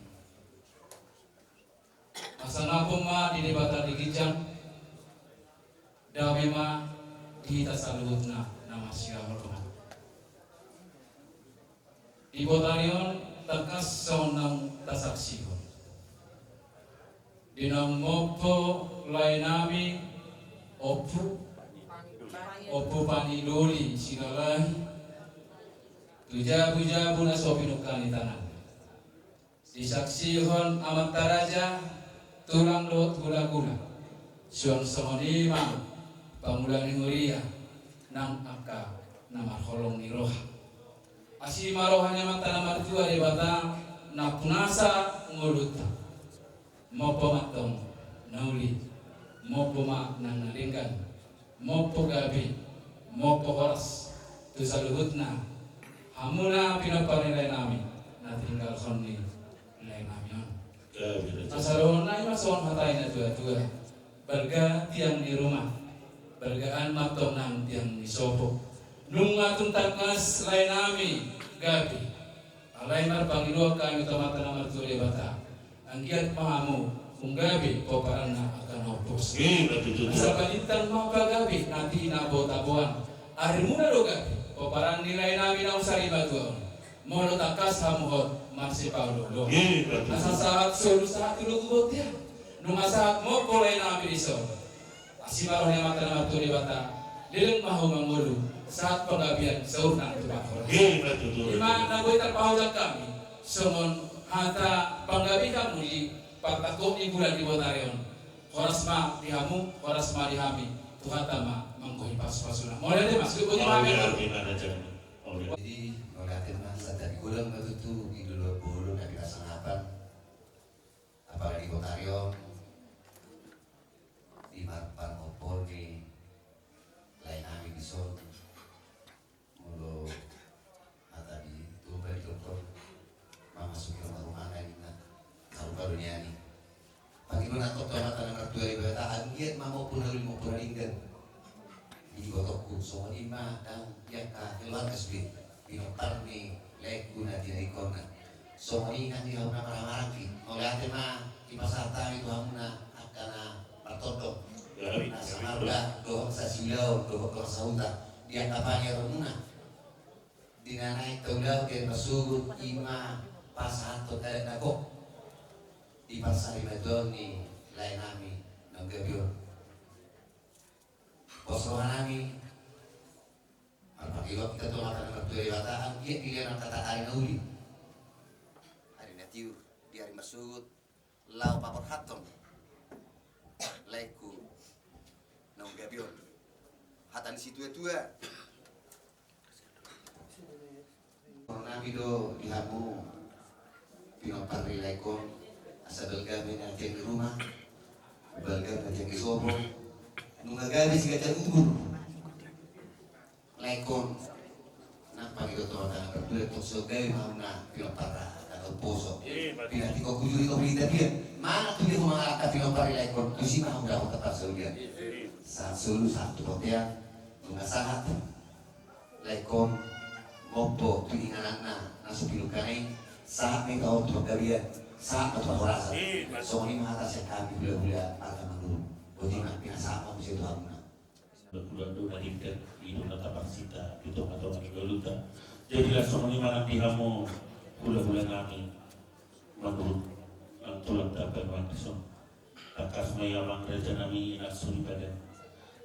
Asa nangkok ma di Debata di ginjang, dame ma di hita saluhutna na masihaholongan. Di botari on tangkas songon naung tasaksihon. Di naung mompo lae nami Ompu, Ompu Panidoli Sigalahi, tu jabu-jabu na so pinungka ni tangan. Disaksihon amanta raja, tulang dohot hulahula. Suang songon i ma pangula ni huria nang angka na marholong ni roha. Asi ma roha ni Amanta na martua Debata, nampunasa ngolunta. Mompo ma antong na uli, mompo ma nang na denggan, mompo gabe, mompo horas tu saluhutna hamuna pinompar ni lae nami na tininggalhon ni lae nami on. Asa dohononnami ma songon hata ni na tua-tua: Balga tiang ni ruma, balgaan ma antong nang tiang ni sopo. Nunga tung tangkas lae nami gabe, alai marpangidoan hami tu Amanta na martua Debata, anggiat ma hamu umgabe pomparanna angka na umposo. Asa balintang ma pagabe na tinabo-taboan. Arimuna do gabe pomparan ni lae nami naung sarimatua on. Molo tangkas hamu hot marsipaolo-oloan, asa sahat solu sahat tu logu bontean. Nunga sahat mompo lae nami dison, asi ma roha ni Amanta na martua Debata, leleng ma hamu mangolu, sahat panggabean saur nang tu parhorasan. I ma na boi tarpahohot hami songon hata panggabean hamu di partangkok ni bulan di botari on. Horas ma di hamu, horas ma di hami. Tuhanta ma manggohi pasu-pasuna. Mauliate ma. Mauliate ma. Jadi, mauliate ma. Santabi godang ma tutu di dolok bolon na pinasangapan. Apalagi botari on di marpangompon ni lae nami dison. Molo hata di tua i, didok on, mamasuki rumah-rumahna ninna, tarupa do nian i. Pangidoan antong tu Amanta na martua Debata, anggiat ma mompo na uli, mompo na denggan. Di ibotongku songon i ma nang di angka keluarga sude pinompar ni laengku na tinadingkonna. Songon i nang di hamuna marhaha-maranggi, mauliate ma dipasahat hami tu hamuna angka na martondong, na samarga dohot sasiulaon dohot dohot sahuta di angka pangidoanmuna. Di na naeng taulahon di ari marsogot i ma pasahathon adat na gok di parsarimatuaon ni lae nami naung gabe on. Pos roha nami, marpangidoan hita tu Amanta na martua Debata, anggiat dilehon angka ari na uli, ari na tiur di ari marsogot, laho paborhathon laengku naung gabe on. Hata ni situa-tua. Nami do di hamu pinompar ni laengkon, asa balga ma na tiang ni ruma, balga ma na tiang ni sopo. Nunga gabe siganjang umur laengkon. Nang pangidoan tu Amanta na martua, tong so gabe ma hamuna pinompar na umposo. Pinantikhon hujur i, tong pinantikhon. Manang tu dia ho mangalangka pinompar ni laengkon, tusi ma hamu dapot parsaulian. Sahat solu sahat tu bontean. Nunga sahat laengkon mompo tu ingananna na so pinungkana i, sahat ma hita on tu panggabean, sahat ma tu parhorasan. Songon i ma hata sian hami hulahula marga Manurung. Boti ma, pinasahat ma muse tu hamuna. Hulahula do na denggan, i do na taparsinta di tonga-tonga ni ngolunta. Jadi laos songon i ma nang di hamu hulahula nami Manurung, nang tulang Tabanuan dison. Tangkas ma i amang raja nami, nang soripada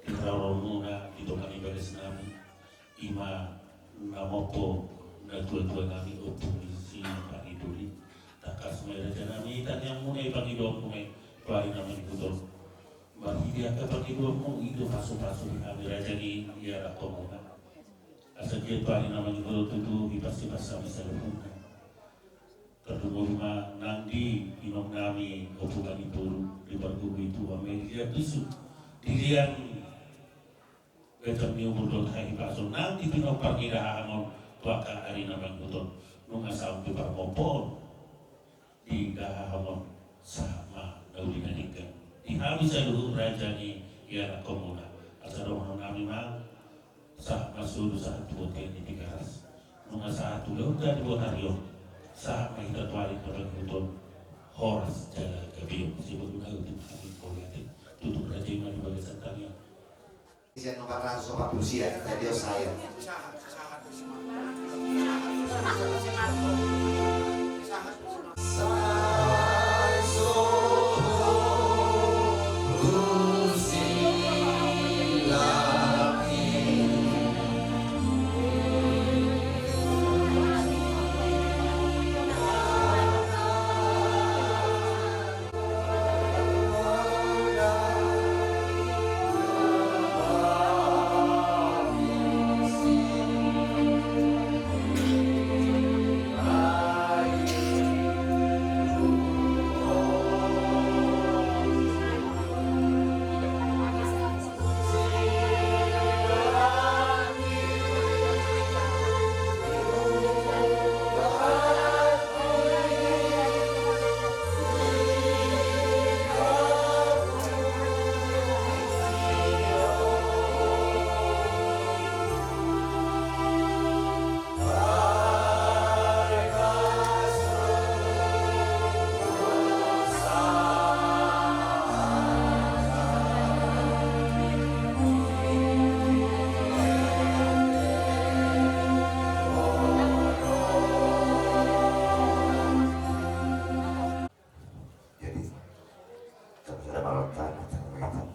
di haroromuna di tonga ni bagas nami, i ma na mompo na tua-tua nami, Ompu ni si Panidoli. Tangkas ma i raja nami, tangiangmuna i, pangidoanmuna i tu ari na mangihut on. Marhite angka pangidoanmu i do pasu-pasu di hami raja ni ianakhonmuna. Asa anggiat tu ari na mangihut on tutu dipas-ipas hami saluhutna. Tarlumobi ma nang di inong nami Ompu Manipuru, di parguru i tu Amelia Tusu, di lian ganjang ni umur dohot hahipason, nang di pinompar ni dahahang on tu angka ari na mangihut on. Nunga sahat tu parmompoon di dahahang on, sahat ma na uli na denggan di hami saluhut raja ni ianakhonmuna. Asa dohonon nami ma, sahat ma solu sahat tu bontean ni Tigaras. Nunga sahat tu ulaonta di botari on, sahat ma hita tu ari pangihuthon horas jala gabe on. Siboto na utup hami mauliate, tutu raja i ma di bagasan tangiang. Sian nomor saratus opat pulu sia, Radio Saya. Jadi, kalau sudah malam tahan, kita makan.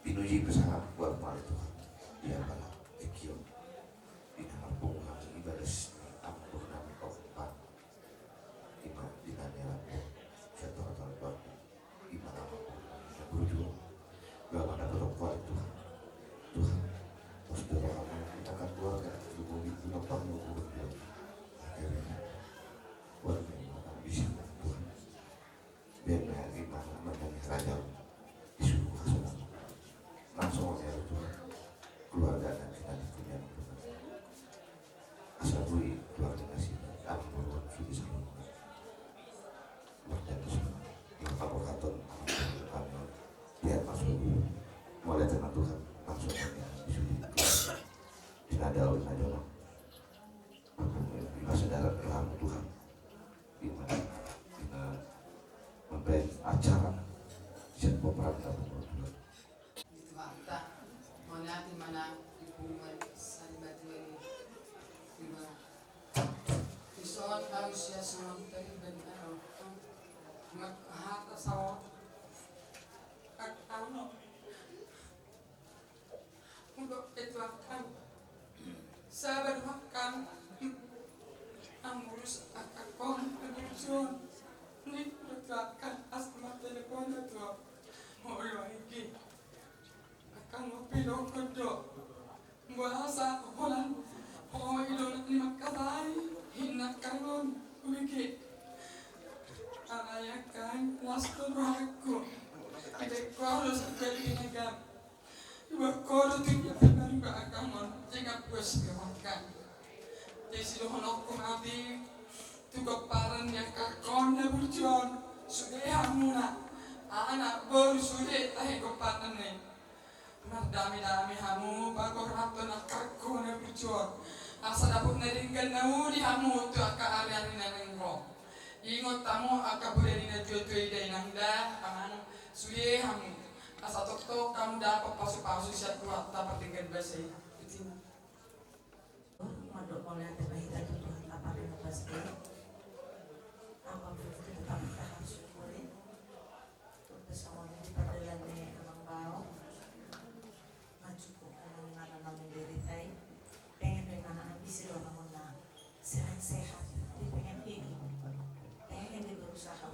Pinuji pasahat buat Tuhan. Dia pala, ekion. Di nama Tuhan, ibadah, ampun nama kau. Ima di nani alam. Saya tahu tahu buat. Ima nama kau. Saya berjuang. Gak ada berdoa Tuhan. Tuhan. Terus doa kita kan keluarga. Ibu ibu nonton ibu berjuang. Akhirnya. Buat memang bisa Tuhan. Biar lagi mana mana raja disuruh langsung aja itu keluarga dan kita di punya asal bui keluarga nasi alam berbuat sudah sama berjati semua yang kaburhaton kami dia masuk mulai dengan Tuhan langsung aja disuruh di nada oleh nada masa darat dalam Tuhan. Ima, ima, mambaen acara sian pemerintah pemerintah. Di Tuhanta, mauliate ma nang di punguan sari batu ini. Ima, dison au sia songon tariban aro. Nggak hata sawo. Ak aro. Untuk itu akan sabar makan. Amurus akakon berjuang. Ni berjuangkan asma telepon itu. Mau lagi. Akan mau pilok kedo. Bahasa holan. Oh, ilo ni makatai. Hinak kalon. Wiki. Alayakan. Lasto rohaku. Ide kuarus. Jadi negam. Iba kodo tu dia baru ba akamon, jengga puas kewakan. Jadi sidohononku mati, tu gomparan ni angkangkon na burjuon, sude hamuna, anak boru sude tahe gomparan ni. Mardame-dame hamu, pagoraton angkangkon na burjuon. Asa dapot na denggan na uli hamu, tu angka ari-ari na nanggo. Ingot hamu, angka bodari na tua-tua i dainang da, amang, sude hamu. Asa toktok hamu dapot pasu-pasu sian Tuhanta pardenggan basa i. Iti ma. Mandok mauliate ma hita tu Tuhanta pardenggan basa i. Apapun itu tetap kita harus syukuri. Untuk bersama di perjalanan amang bao. Mancukup amang ngana na menderita i. Pengen do ngana na bisa do amang na sehat-sehat. Dia pengen hidup. Pengen dia berusaha.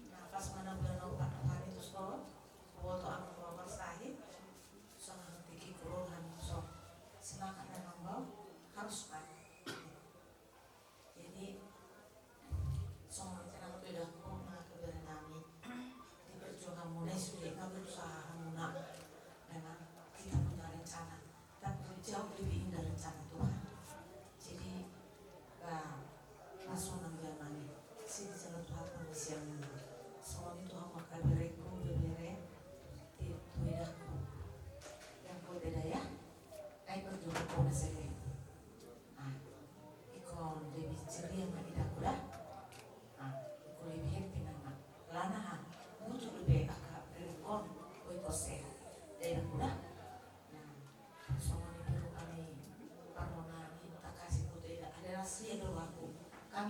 Nah, pas mana bulan opat hari tu sekolah. Boto amang bao marsahit, songon tingki kurohan so semangat amang bao harus kuat.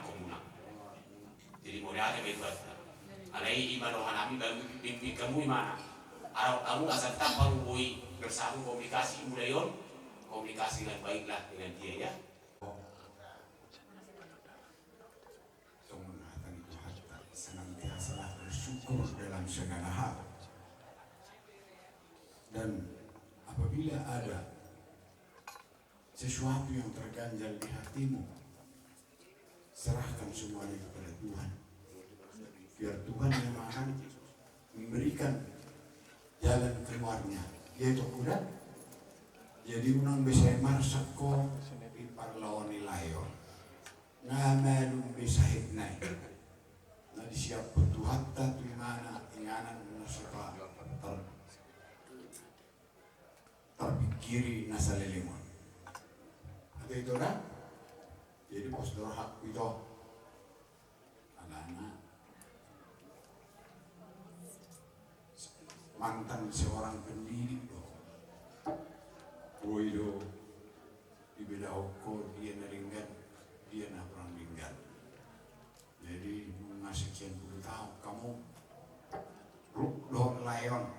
anak komuna. Jadi mauliate ma i tu Tuhanta. Alai i ma dohononnami, baen bimbing hamu imana. Adong hamu asa tamba hamu boi bersambung komunikasi mulai on, komunikasi dengan baiklah dengan dia ya. Songon hata ni Tuhanta, senantiasalah bersyukur dalam segala hal. Dan apabila ada sesuatu yang terganjal di hatimu, serahkan semuanya kepada Tuhan. Biar Tuhan yang akan memberikan jalan keluarnya. Ia itu kuda. Jadi unang be sai marsak ho di parlaon ni lae on. Nga malum be sahitna i. Na disiaphon Tuhanta tu imana inganan na so ta ter- tarpingkiri na saleleng on. Ate ito da? Jadi pos do rohangku ito. Alana mantan seorang pendidik do. Boi do dibedahon ho dia na denggan, dia na hurang denggan. Jadi nunga sekian puluh tahun hamu ruk dohot lae on.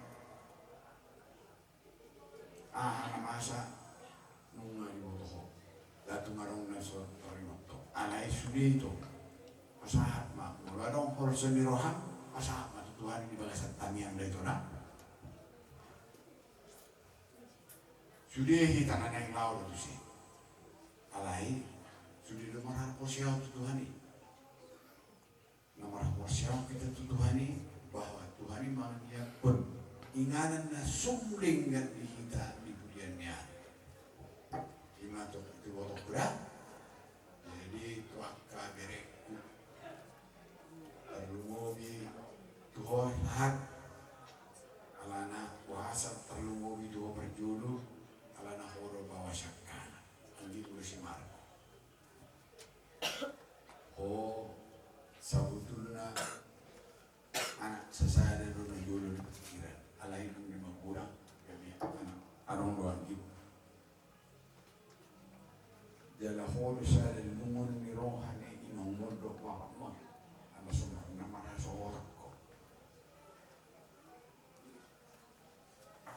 Aha na masa nunga diboto ho. Latung adong na so taringot ho. Alai sude ito. Pasahat ma. Molo adong holso ni roham, pasahat ma tu Tuhan i di bagasan tangiang da ito na. Sude hita na naeng laho do tusi. Alai sude do marhaporseaon tu Tuhan i. Na marhaporseaon hita tu Tuhan i, bahwa Tuhan i mangiaphon inganan na sumlinggan di hita di pudian ni ari. Ima tu, tu boto kuda. Jadi tu angka berekku, tarlumobi tu ho sahat, alana boasa tarlumobi tu ho parjolo, alana ho do baoa siangkangan. Anggi molo si Marco. Ho, sabutulna anak sasada do na jolo di pikiran. Alai dung di magodang, gabe anak adong do anggi. Jala ho do sada lungun ni roha ni inongmon dohot bapakmon. Ala songon na marhasohotan ho.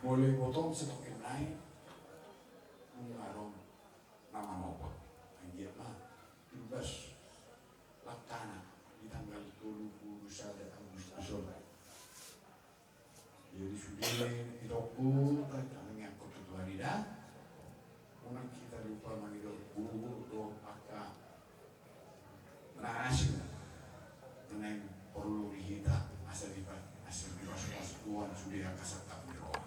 Molo ibotom satokinnai, Itongku, tangiangkon tu Tuhan i da. Unang hita lupa mangido gogo dohot angka na asing na naeng porlu di hita asa dipa-, asa dipasupasu Tuhan sude angka sangkap ni roha.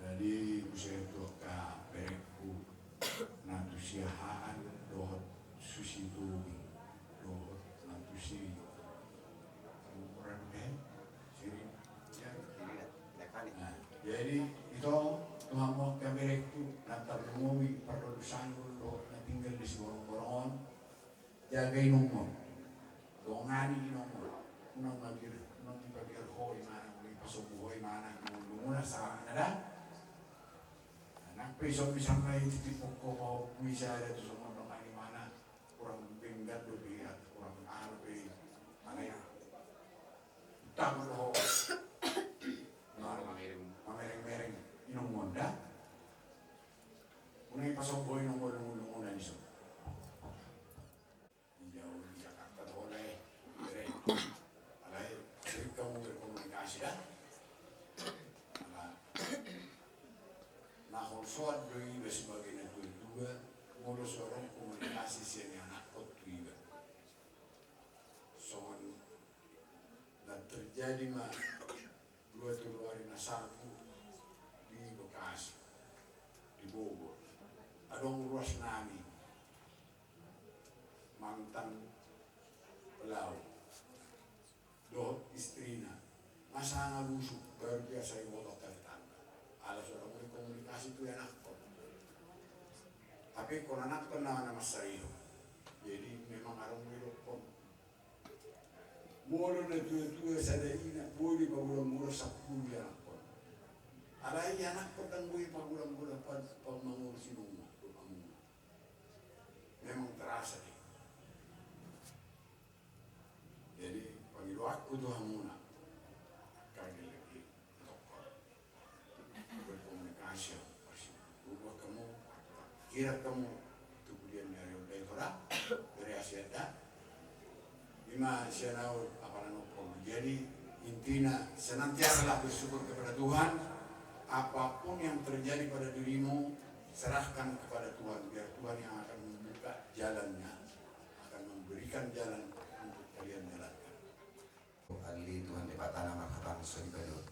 Jadi muse tu angka berengku na tu Siahaan dohot tu Sitobi dohot na tu si Siri. Jadi ito tu hamu angka berengku na tarlumobi pardomusanku dohot na tinggal di Siborongborong on. Jaga inongmon, dongani inongmon. Unang mabiar, unang dipabiar ho imana, unang dipasombu ho imana, inongmon na sahalakna da. Nang pe ison misalna i titip ho pahompu i sada tu songon dongani imana, kurang denggan dope, kurang aha dope, alai tabu ho. Mamereng-mereng inongmon da. Unang dipasombu ho inongmon, inongmon na dison. Jauh di Jakarta do, alai, alai sering hamu berkomunikasi da. Alai na holsoan do iba sebagai na tua-tua, molo so adong komunikasi sian anakkon tu iba. Songon na terjadi ma dua tolu ari na salpu di Bekasi, di Bogor. Adong ruas nami mantan pelaut dohot istrina, nga sanga busuk, baru biasa iboto tanda-tanda. Ala so adong komunikasi tu anakkon. Tapi anggo anakkon na, na mansai do. Jadi memang adong didokkon. Molo na tua-tua sada ina, boi do pagulang-gulang sampulu anakkon. Alai anakkon ndang boi pagulang-gulang pa, pa mangurus inongmon, pa mangurus. Memang terasa dei. Jadi pangidoanku tu hamuna, angka gelek i, tokol. Berkomunikasi, berkomunikasi hamu, kira hamu tu pudian ni ari on da, ito da, bere asi da. Ima sian au apala nopo. Jadi intina senantiasalah bersyukur kepada Tuhan. Apapun yang terjadi pada dirimu, serahkan kepada Tuhan, biar Tuhan yang akan membuka jalannya, akan memberikan jalan untuk kalian jalankan. Ale Tuhan Debata na marhabangsa di banua.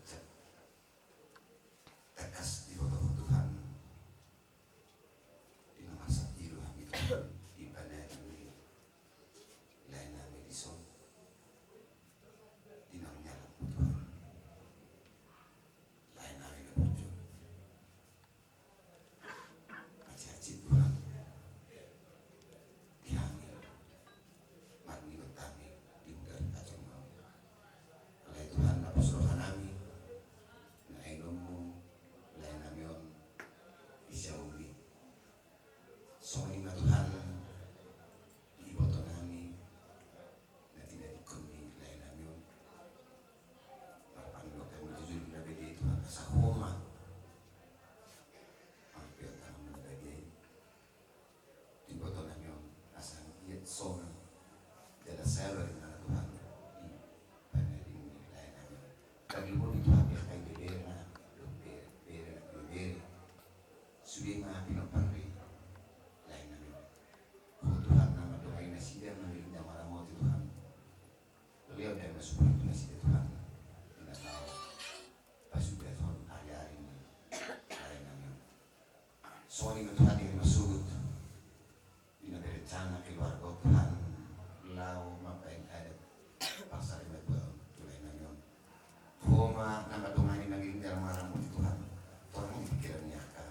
Tangkas diboto Ho Tuhan, di na marsak ilu hami Tuhan, di panari ni lae nami dison, di na manyalap Tuhan, lae nami na burju. Hansit-hansit Tuhan. Di hami. Marnidok hami. Di udan kacang mau. Alai Tuhan na pos roha nami. Na inummu. Lae nami on. Di sauli. Songon i ma Tuhan. Di iboto nami. Na tinadingkon ni lae nami on. Marpangidoan ma tu jolo na badia i Tuhan asa Ho ma. Pangpil tanganmu na badia i. Di iboto nami on asa anggiat sonang. Jala sabar ma Tuhan. Di panari ni lae nami on. Tarlumobi Tuhan di angka ibebere nami. Dohot bere, bere, bere. Sude ma pinompar ni lae nami on. Ho Tuhan na mandongani nasida, mangiring na maramoti Tuhan. Lehon damai na subur tu nasida Tuhan. Di na laho pasugahon ari-ari ni lae nami on. Songon i ma Tuhan di na masuhut. Di na berencana keluarga Tuhan laho mambahen adat parsaripeon tu lae nami on. Ho ma na mandongani, mangiring jala maramoti Tuhan. Torangi pikiran ni angka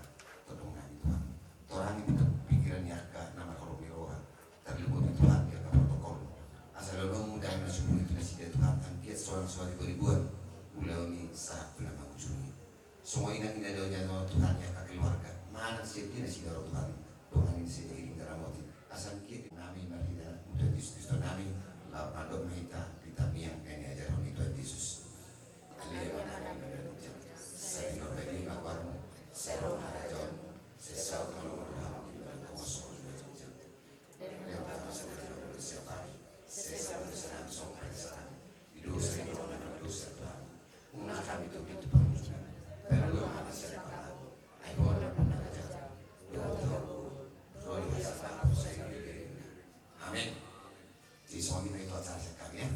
tondong nami Tuhan. Torangi pikiran ni angka na marholong ni roha. Tarlumobi Tuhan di angka protokol. Asa lehononmu damai na subur tu nasida Tuhan, anggiat sonang sonari beribuan ulaon i sahat tu na mangujungi. Songon i nang inadao jano Tuhan di angka keluarga. Manang sian dia nasida ro Tuhan. Dongani nasida, iring jala ramoti. Asa anggiat nami marhite Anakmu Tuhan Jesus Kristus nami, laho mandok ma hita di tangiang na niajarhon ni Tuhan Jesus. Ale Ama nami na di banua ginjang, sai pinarbadia ma goarmu, sai ro ma harajaonmu, sai saut ma rohamu di banua tonga on songon na di banua ginjang. Lehon ma hami sadari on dosa nami, sesa ma dosa nami songon panesanami di dosa ni na mangula dosa tu hami. Unang hami togihon tu Ina itu acara sekali ya.